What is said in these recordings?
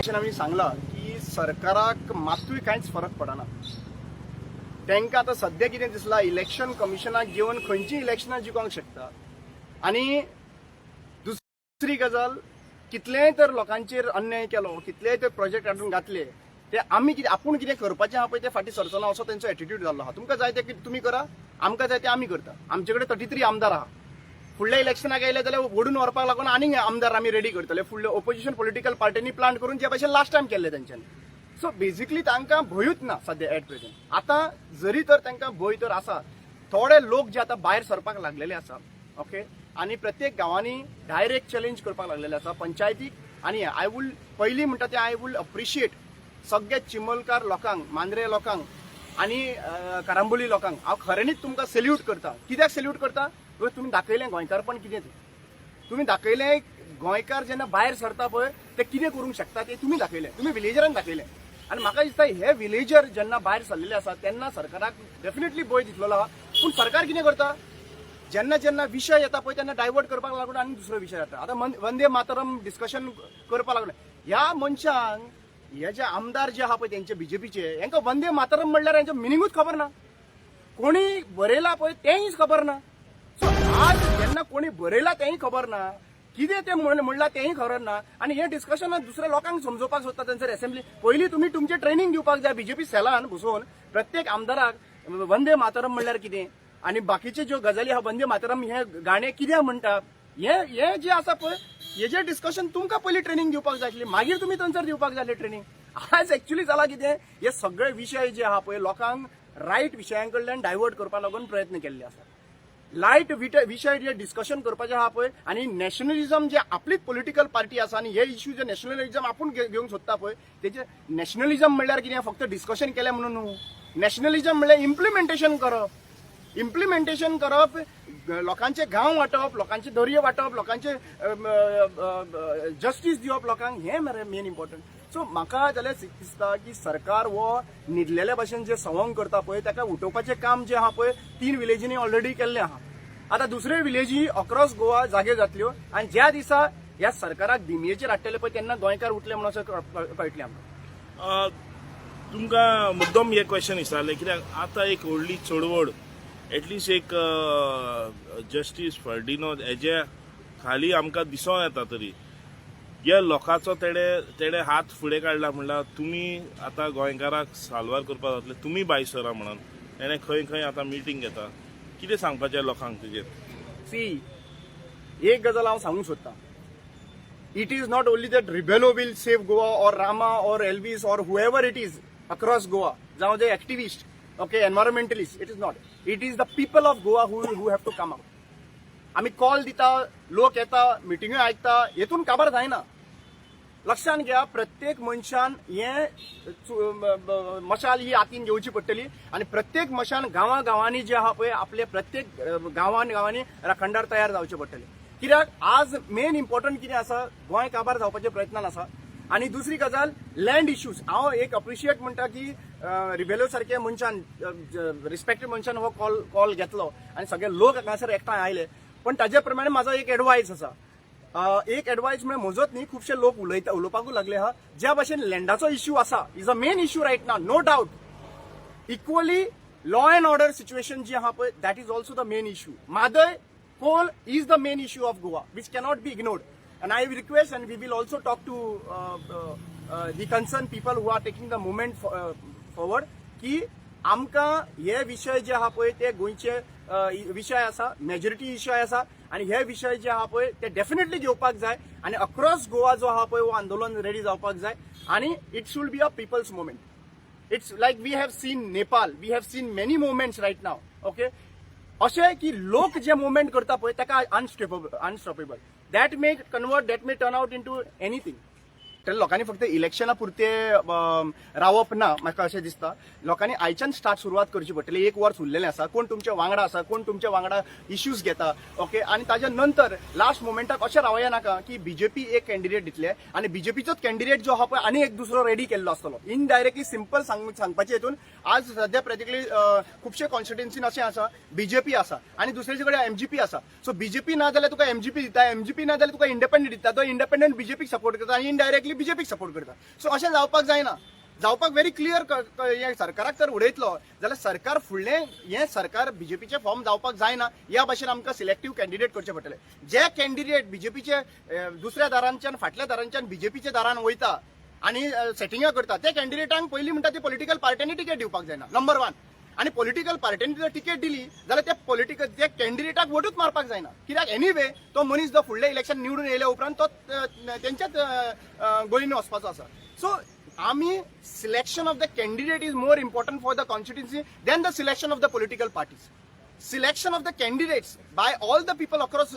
भशेन आमी सांगलां की सरकाराक मातूय कांयच फरक पडना. तांकां आतां सद्या कितें दिसलां, इलेक्शन कमिशनाक घेवन खंयचीय इलेक्शनां जिखोंक शकता. आनी दुसरी गजाल, कितलेय तर लोकांचेर अन्याय केलो, कितलेय तर प्रोजेक्ट हाडून घातले, ते आमी कितें आपूण कितें करपाचें आहा पळय ते फाटीं सरचो ना, असो तेंचो एटिट्यूड जाल्लो आहा. तुमकां जाय ते तुमी करा, आमकां जाय ते आमी करता. आमचे कडेन 33 आमदार आहा. फुडल्या इलेक्शनाक येयले जाल्यार ओडून व्हरपाक लागून आनीक आमदार आमी रेडी करतले, फुडले ओपोजिशन पॉलिटिकल पार्टींनी प्लान करून, जे भशेन लास्ट टायम केल्ले तेंच्यांनी. सो बेजिकली तांकां भंयूच ना सद्या एट प्रेझेंट. आतां जरी तर तांकां भंय तर आसा, थोडे लोक जे आतां भायर सरपाक लागलेले आसा, ओके, आनी प्रत्येक गांवांनी डायरेक्ट चॅलेंज करपाक लागलेले आसा पंचायतीक. आनी I would पयलीं म्हणटा ते I would appreciate सगळे चिंबलकार लोकांक, मांद्रे लोकांक आनी कारांबोली लोकांक. हांव खऱ्यांनीच तुमकां सेल्यूट करता. कित्याक सेल्यूट करता? because तुमी दाखयलें गोंयकारपण कितें तें. तुमी दाखयलें गोंयकार जेन्ना भायर सरता पळय ते कितें करूंक शकता ते तुमी दाखयलें, तुमी विलेजरान दाखयलें. आनी म्हाका दिसता हे विलेजर जेन्ना भायर सरलेले आसा तेन्ना सरकाराक डेफिनेटली भंय दिसलेलो आहा. पूण सरकार कितें करता, जेन्ना जेन्ना विशय येता पळय तेन्ना डायवर्ट करपाक लागून आनी दुसरो विशय येता. आतां वंदे मातरम डिस्कशन करपाक लागले. ह्या मनशांक, हे जे आमदार जे आहा पळय तेंचे बीजेपीचे, हेंकां वंदे मातरम म्हणल्यार हेंचो मिनिंगूच खबर ना. कोणी बरयला पळय तेंय खबर ना. सो आज जेन्ना कोणी बरयला तेंय खबर ना, कितें तें म्हणलां तेंय खबर ना, आनी हें डिस्कशन दुसऱ्या लोकांक समजोवपाक सोदता थंयसर असेंब्ली. पयलीं तुमी तुमचें ट्रेनिंग दिवपाक जाय बीजेपी सेलान बसोवन प्रत्येक आमदाराक, वंदे मातरम म्हणल्यार कितें आनी बाकीच्यो ज्यो गजाली आहा, वंदे मातरम हें गाणें कित्याक म्हणटा, हें हें जें आसा पळय हेजें डिस्कशन तुमकां पयलीं ट्रेनिंग दिवपाक जाय आसली, मागीर तुमी थंयसर दिवपाक जाय आसलें ट्रेनिंग. आज एक्चुली जाला कितें, हे सगळे विशय जे आहा पळय लोकांक रायट विशयां कडल्यान डायवर्ट करपाक लागून प्रयत्न केल्ले आसा. लायट विशय जे डिस्कशन करपाचे आहा पळय आनी नॅशनलिझम जे आपलीच पॉलिटिकल पार्टी आसा आनी हे इश्यू जे नॅशनलिझम आपूण घेवंक सोदता पळय तेजे, नॅशनलिझम म्हणल्यार कितें, फक्त डिस्कशन केलें म्हणून न्हू. नॅशनलिझम म्हणल्यार इम्प्लिमेंटेशन करप, इम्प्लिमेंटेशन करप, लोकांचे गांव वांटप, लोकांचे दर्ये वांटप, लोकांचे जस्टीस दिवप लोकांक, हें मरे मेन इम्पॉर्टंट. सो म्हाका जाल्यार दिसता की सरकार हो न्हिदलेल्या भशेन जे सवंग करता पळय ताका उठोवपाचें काम जें आहा पळय तीन विलेजींनी ऑलरेडी केल्लें आहा. आतां दुसरे विलेजी अक्रॉस गोवा जागे जातल्यो आनी ज्या दिसा ह्या सरकाराक दिमयेचेर हाडटले पळय तेन्ना गोंयकार उठले म्हणून अशें कळटलें आमकां. तुमकां मुद्दम हे क्वेश्चन विचारलें कित्याक आतां एक व्हडली चळवळ, एटलिस्ट एक जस्टीस फर्डिनो हेजे खाली आमकां दिसोन येता तरी ह्या लोकांचो तेणे हात फुडें काडला, म्हणल्यार तुमी आतां गोंयकाराक साल्वार करपाक जातले, तुमी भायर सरा म्हणून तेणे खंय खंय आतां मिटींग घेता. कितें सांगपाचें लोकांक तुजेर? सी, एक गजाल हांव सांगूंक सोदतां. It is not only that Rebelo will save Goa or Rama or Elvis or whoever it is across Goa, जावं जे activist, okay, environmentalist, it is not. It is the people of Goa who have to come out. आमी call दिता, लोक येता, मिटिंग्यो आयकता, हेतून काबार जायना. लक्षात घ्या, प्रत्येक मनशान हे मशाल ही हातीन घेवची पडटली आनी प्रत्येक मनशान गांवा गांवांनी जे आहा पळय आपले प्रत्येक गांवान गांवांनी राखणदार तयार जावचे पडटले. कित्याक आज मेन इम्पॉर्टंट कितें आसा, गोंय काबार जावपाच्या प्रयत्नान आसा. आनी दुसरी गजाल, लँड इश्यूज. हांव एक अप्रिशिएट म्हणटा की रिबेलो सारखे मनशान, रिस्पेक्टेड मनशान हो कॉल घेतलो आनी सगळे लोक हांगासर एकठांय आयले. पण ताजे प्रमाणे म्हाजो एक एडवायस आसा. एक एडवायस म्हळ्यार म्हजोच न्ही, खुबशे लोक उलयता, उलोवपाकूय लागले आहा. ज्या भशेन लँडाचो इश्यू आसा, is a main issue right now, no doubt. Equally law and order situation जी आहा पळय, that is also the main issue. Mhadei coal is the main issue of Goa which cannot be ignored. And I request and we will also talk to the concern people who are taking the movement forward की आमकां हे विशय जे आहा पळय ते गोंयचे विशय आसा, मेजॉरिटी विशय आसा आनी हे विशय जे आहा पळय ते डेफिनेटली घेवपाक जाय आनी अक्रॉस गोवा जो आहा पळय हो आंदोलन रेडी जावपाक जाय आनी it should be a people's movement. It's like we have seen Nepal, we have seen many movements right now, okay, अशें की लोक जे मुवमेंट करता पळय ताका unstoppable, unstoppable. That may convert, that may turn out into anything. तर लोकांनी फक्त इलेक्शना पुरते रावप ना. म्हाका अशें दिसता, लोकांनी आयच्यान स्टार्ट सुरवात करची पडटली. एक वर्स उरलेलें आसा. कोण तुमच्या वांगडा आसा, कोण तुमच्या वांगडा इश्यूज घेता, ओके, आनी ताच्या नंतर लास्ट मोमेंटाक अशें रावया नाका की बीजेपी एक कॅन्डिडेट दितले आनी बीजेपीचोच कॅन्डिडेट जो आहा पळय आनी एक दुसरो रेडी केल्लो आसतलो. इनडायरेक्टली सिंपल सांगपाचे हितून आज सध्या प्रॅक्टिकली खुबशे कॉन्स्टिट्युन्सीन अशें आसा, बीजेपी आसा आनी दुसरे कडेन एमजीपी आसा. सो बीजेपी ना जाल्यार तुका एमजीपी दिता, एमजीपी ना जाल्यार तुका इंडिपेंडंट दिता. तो इंडिपेंडंट बीजेपीक सपोर्ट करता आनी इनडायरेक्टली बीजेपीक सपोर्ट करता. सो अशें जावपाक जायना. जावपाक व्हेरी क्लियर, हें सरकाराक जर उडयतलो जाल्यार सरकार फुडलें हें सरकार बीजेपीचें फॉर्म जावपाक जायना. ह्या भाशेन आमकां सिलेक्टीव कॅन्डिडेट करचे पडटले. जे कॅन्डिडेट बीजेपीचे दुसऱ्या दारांच्यान, फाटल्या दारांच्यान बीजेपीच्या दारान वयता आनी सेटिंगां करता, ते कॅन्डिडेटांक पयलीं म्हणटा ते पॉलिटिकल पार्ट्यांनी तिकेट दिवपाक जायना, नंबर वन. आनी पॉलिटिकल पार्ट्यांनी जर तिकेट दिली जाल्यार त्या पॉलिटिकल त्या कॅन्डिडेटाक वोटूच मारपाक जायना, कित्याक एनीवे तो मनीस जो फुडले इलेक्शन निवडून येयल्या उपरांत तो तेंच्याच गोळीन वचपाचो आसा. सो आमी selection of the candidate is more important for the constituency than the selection of the political parties. Selection of the candidates by all the people across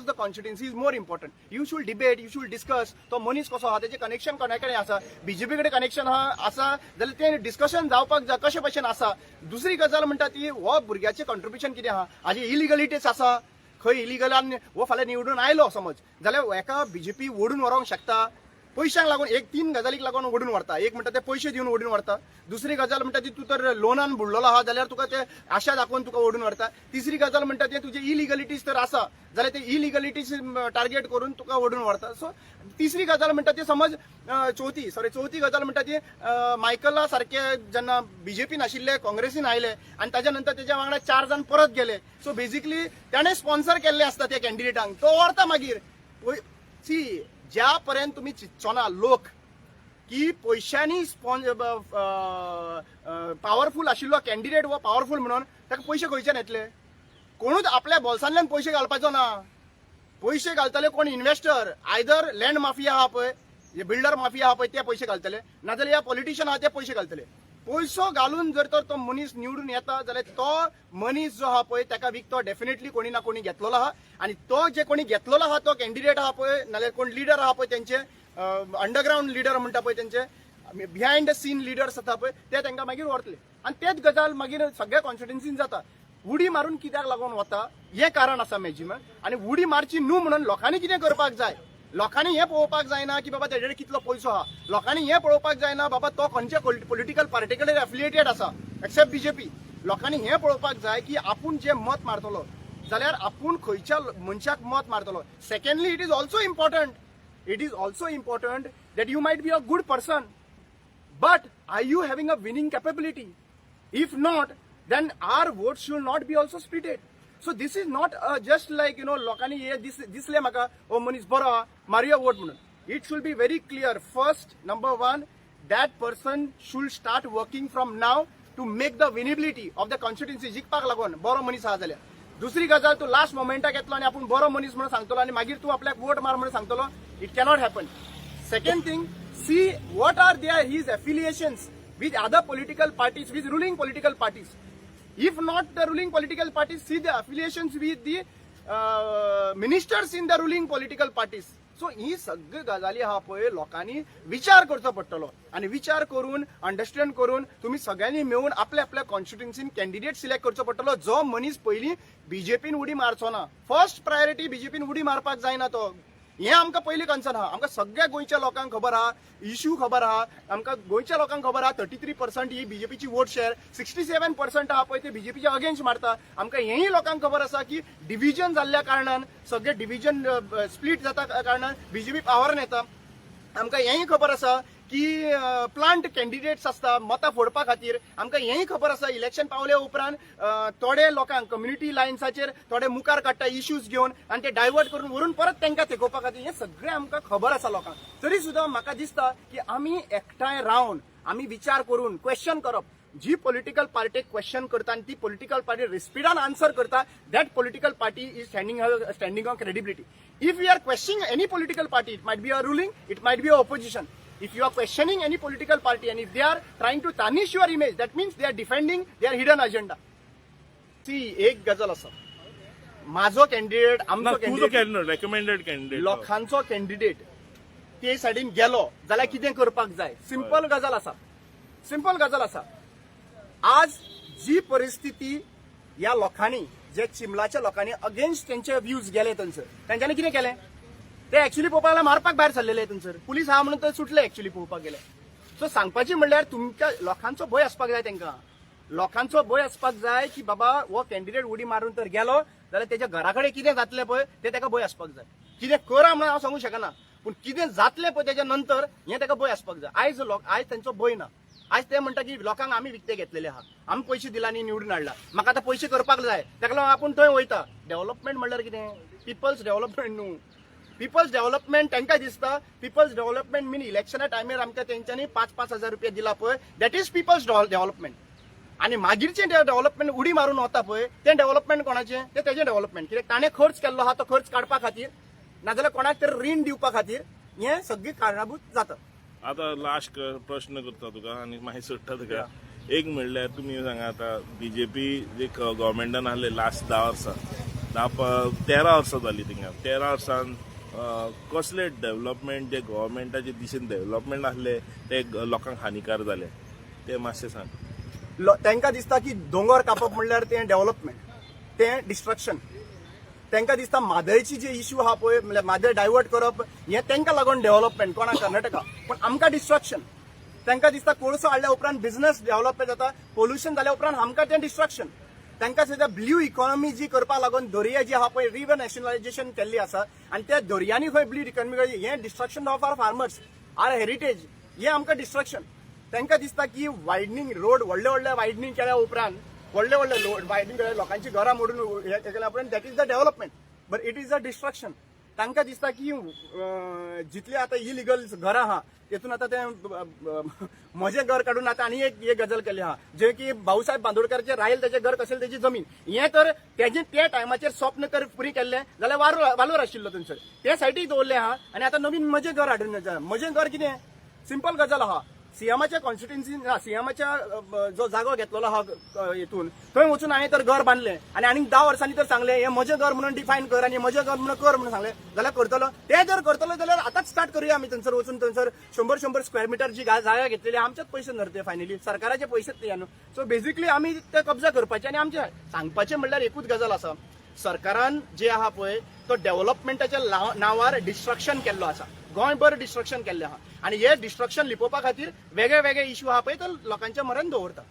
the constituency is more important. You should debate, you should discuss तो मनीस कसो आहा, तेचे connection कोणा कडेन आसा, BJP कडेन connection आहा आसा जाल्यार तें डिस्कशन जावपाक जाय कशे भशेन आसा. दुसरी गजाल म्हणटा ती हो भुरग्याचें कॉन्ट्रिब्युशन कितें आहा, हाजे इलिगलिटीज आसा खंय, इलिगलान हो फाल्यां निवडून आयलो समज जाल्यार हेका बीजेपी ओडून व्हरोंक शकता पयशांक लागून. एक तीन गजालीक लागून ओडून व्हरता. एक म्हणटा ते पयशे दिवन ओडून व्हरता. दुसरी गजाल म्हणटा ती तूं तर लोनान बुडलेलो आहा जाल्यार तुका ते आशा दाखोवन तुका ओडून व्हरता. तिसरी गजाल म्हणटा ते तुजे इलिगलिटीज तर आसा जाल्यार ते इलिगलिटीज टार्गेट करून तुका ओडून व्हरता. सो तिसरी गजाल म्हणटा ती समज चवथी, सॉरी, चवथी गजाल म्हणटा ती मायकला सारखे जेन्ना बीजेपीन आशिल्ले काँग्रेसीन आयले आनी ताच्या नंतर तेच्या वांगडा चार जाण परत गेले. सो बेजिकली ताणें स्पॉन्सर केल्ले आसता त्या कॅन्डिडेटांक, तो व्हरता मागीर. सी, ज्या पर्यंत तुमी चिंतचोना लोक की पयशांनी पावरफूल आशिल्लो कॅन्डिडेट हो पावरफूल म्हणून, ताका पयशे खंयच्यान येतले? कोणूच आपल्या बोल्सांतल्यान पयशे घालपाचो ना. पयशे घालतले कोण? इन्व्हेस्टर, आयदर लँड माफिया आहा पळय, बिल्डर माफिया आहा पळय, ते पयशे घालतले, नाजाल्यार ह्या पॉलिटिशियन आहा ते पयशे घालतले. पयसो घालून जर तर तो मनीस निवडून येता जाल्यार तो मनीस जो आहा पळय ताका विकतो डेफिनेटली कोणी ना कोणी घेतलेलो आहा. आनी तो जे कोणी घेतलेलो आहा तो कॅन्डिडेट आहा पळय, नाजाल्यार कोण लिडर आहा पळय, तेंचे अंडरग्रावंड लिडर म्हणटा पळय, तेंचे बिहायंड the scene leaders आसा पळय, ते तांकां मागीर व्हरतले. आनी तेच गजाल मागीर सगळ्या कॉन्स्टिट्युन्सीन जाता. उडी मारून कित्याक लागून वता हें कारण आसा मॅक्झिमम. आनी उडी मारची न्हू म्हणून लोकांनी कितें करपाक जाय? लोकांनी हें पळोवपाक जायना की बाबा तेजे कडेन कितलो पयसो आहा. लोकांनी हें पळोवपाक जायना बाबा तो खंयच्या पॉलिटिकल पार्टी कडेन एफिलिएटेड आसा एक्सेप्ट बीजेपी. लोकांनी हें पळोवपाक जाय की आपूण जें मत मारतलो जाल्यार आपूण खंयच्या मनशाक मत मारतलो. Secondly, it is also important that you might be a good person, but are you having a winning capability? If not, then our votes should not be also splitted. So this is not just like लोकांनी हे दिसले म्हाका हो मनीस बरो आहा, मारुया vote म्हणून. It should be very clear. First, number one, that person should start working from now to make the winnability of the constituency. जिखपाक लागून बरो मनीस आहा जाल्यार. दुसरी गजाल, तूं लास्ट मोमेंटाक येतलो आनी आपूण बरो मनीस म्हणून सांगतलो आनी मागीर तूं आपल्याक वोट मार म्हणून सांगतलो, it cannot happen. Second thing, see what are their his affiliations with other political parties, with ruling political parties. If not the ruling political parties, see the affiliations with the ministers in the ruling political parties. So ही सगळी गजाली आहा पळय, लोकांनी विचार करचो पडटलो आनी विचार करून, अंडरस्टँड करून तुमी सगळ्यांनी मेळून आपल्या आपल्या कॉन्स्टिट्युन्सीन कॅन्डिडेट सिलेक्ट करचो पडटलो, जो मनीस पयलीं बीजेपीन उडी मारचो ना. फर्स्ट प्रायोरिटी, बीजेपीन उडी मारपाक जायना तो, हें आमकां पयलीं कन्सर्न आहा. आमकां सगळ्या गोंयच्या लोकांक खबर आहा, इश्यू खबर आहा. आमकां गोंयच्या लोकांक खबर आहा, 33% ही बीजेपीची वोट शेअर, 67% आहा पळय ते बीजेपीच्या अगेन्स्ट मारता. आमकां हेंय लोकांक खबर आसा की डिविजन जाल्ल्या कारणान, सगळे डिविजन स्प्लीट जाता कारणान बीजेपी पावरान येता. आमकां हेंय खबर आसा की प्लांट कॅन्डिडेट्स आसता मतां फोडपा खातीर. आमकां हेंय खबर आसा, इलेक्शन पावल्या उपरांत थोडे लोकांक कम्युनिटी लायन्साचेर थोडे मुखार काडटा इश्यूज घेवन आनी ते डायवर्ट करून व्हरून परत तांकां तेकोवपा खातीर. हें सगळें आमकां खबर आसा लोकांक. तरी सुद्दां म्हाका दिसता की आमी एकठांय रावन आमी विचार करून क्वेश्चन करप. जी पॉलिटिकल पार्टी क्वेश्चन करता आनी ती पॉलिटिकल पार्टी रिस्पिडान आन्सर करता, that political party is standing on credibility. If you are questioning any political party, it might be a ruling, it might be a opposition, if you are questioning any political party and if they are trying to tarnish your image, that means they are defending their hidden agenda. See, एक गजाल आसा, माझो candidate, ना आमचो तुजो candidate, candidate, recommended candidate, लोकांचो candidate ते सायडीन गेलो जाल्यार कितें करपाक जाय? सिंपल गजाल आसा, सिंपल गजाल आसा. आज जी परिस्थिती ह्या लोकांनी, जे चिंबलाच्या लोकांनी अगेन्स्ट तेंचे व्ह्यूज गेले थंयसर, तेंच्यांनी कितें केलें? ते एक्च्युली पळोवपाक गेल्यार मारपाक भायर सरलेले. थंयसर पुलीस आहा म्हणून ते सुटले. एक्च्युली पळोवपाक गेले सो सांगपाची म्हणल्यार तुमच्या लोकांचो भंय आसपाक जाय. तांकां लोकांचो भंय आसपाक जाय की बाबा हो कॅन्डिडेट उडी मारून तर गेलो जाल्यार तेच्या घरा कडेन कितें जातलें पळय, ते ताका भंय आसपाक जाय. कितें करा म्हणून हांव सांगूंक शकना. पूण कितें जातलें पळय तेच्या नंतर हें ताका भंय आसपाक जाय. आयज लोक, आयज तेंचो भंय ना. आयज ते म्हणटा की लोकांक आमी विकते घेतलेले आहा, आमी पयशे दिला आनी निवडून हाडला, म्हाका आतां पयशे करपाक जाय, ताका लागून आपूण थंय वयता. डेव्हलपमेंट म्हणल्यार कितें? पिपल्स डेव्हलपमेंट न्हू. पिपल्स डेव्हलपमेंट तांकां दिसता, पिपल्स डेव्हलपमेंट मीन इलेक्शना टायमार आमकां तेंच्यांनी 5-5 हजार रुपया दिला पळय, that is people's development. आनी मागीरचें डेव्हलपमेंट उडी मारून वता पळय, तें डेव्हलपमेंट कोणाचें? तें तेजें डेव्हलपमेंट. कित्याक ताणें खर्च केल्लो आहा, तो खर्च काडपा खातीर नाजाल्यार कोणाक तरी रीण दिवपा खातीर हें सगळीं कारणाभूत जाता. आतां लास्ट प्रश्न करता तुका आनी मागीर सोडटा तुका. एक म्हणल्यार तुमी सांगा, आतां बीजेपी जे गव्हर्मेंटान आहले लास्ट 10 वर्सां, 10, 13 वर्सां जाली थिंगा, 13 वर्सान कसले डेव्हलपमेंट जे गव्हर्मेंटाचे दिशेन डेव्हलपमेंट आहले ते लोकांक हानिकार जाले ते मातशें सांग. तांकां दिसता की दोंगर कापप म्हणल्यार तें डेव्हलपमेंट, तें डिस्ट्रक्शन. तांकां दिसता म्हादयची जे इश्यू आहा पळय, म्हणल्यार म्हादय डायवर्ट करप, हें तांकां लागून डेव्हलपमेंट, कोणाक? कर्नाटका, पूण आमकां डिस्ट्रक्शन. तांकां दिसता कोळसो हाडल्या उपरांत बिझनस डेव्हलपमेंट जाता, पोल्युशन जाल्या उपरांत आमकां तें डिस्ट्रक्शन. तांकां सद्या ब्ल्यू इकॉनॉमी जी करपा लागून दर्या जी आहा पळय, रिनॅशनलायझेशन केल्ली आसा आनी त्या दर्यांनी खंय ब्ल्यू इकॉनॉमी, हें destruction of our farmers, our heritage, हें आमकां डिस्ट्रक्शन. तांकां दिसता की वायडनींग रोड, व्हडले व्हडले वायडनींग केल्या उपरांत, व्हडले व्हडले वायडनींग केल्या, लोकांची घरां मोडून हे केल्या उपरांत that is the development, but it is a destruction. तांकां दिसता की जितली आतां इलिगल घरां आहा तेतून आतां तें म्हजें घर काडून आतां आनी एक एक गजाल केल्ली आहा, जे की भाऊसाहेब बांदोडकराचें रायल तेजें घर कशें तेजी जमीन, हें तर तेजें त्या टायमाचेर स्वप्न कर पुरी केल्लें जाल्यार वालोर वालोर आशिल्लो थंयसर, ते सायडीक दवरलें आहा आनी आतां नवीन म्हजें घर हाडून. म्हजें घर कितें सिंपल गजाल आहा, सीएमाच्या कॉन्स्टिट्युन्सी, सीएमाच्या जो जागो घेतलेलो आहा हितून थंय वचून हांवें तर घर बांदलें आनी आनीक 10 वर्सांनी तर सांगलें हें म्हजें घर म्हणून डिफायन कर आनी म्हजें घर म्हणून कर म्हणून सांगलें जाल्यार करतलो. ते जर करतलो जाल्यार आतांच स्टार्ट करुया आमी. थंयसर वचून थंयसर 100-100 स्क्वेअर मिटर जी जागा घेतलेली, आमचेच पयशे न्हय ते, फायनली सरकाराचे पयशेच ते न्हू. सो बेजिकली आमी ते कब्जा करपाचे. आनी आमचें सांगपाचें म्हणल्यार एकूच गजाल आसा, सरकारान जे आहा पळय तो डेव्हलपमेंटाच्या नांवार डिस्ट्रक्शन केल्लो आसा, गोंयभर डिस्ट्रक्शन केल्लें आहा आनी हे डिस्ट्रक्शन लिपोवपा खातीर वेगळे वेगळे इश्यू आहा पळय तो लोकांच्या मरण दवरता.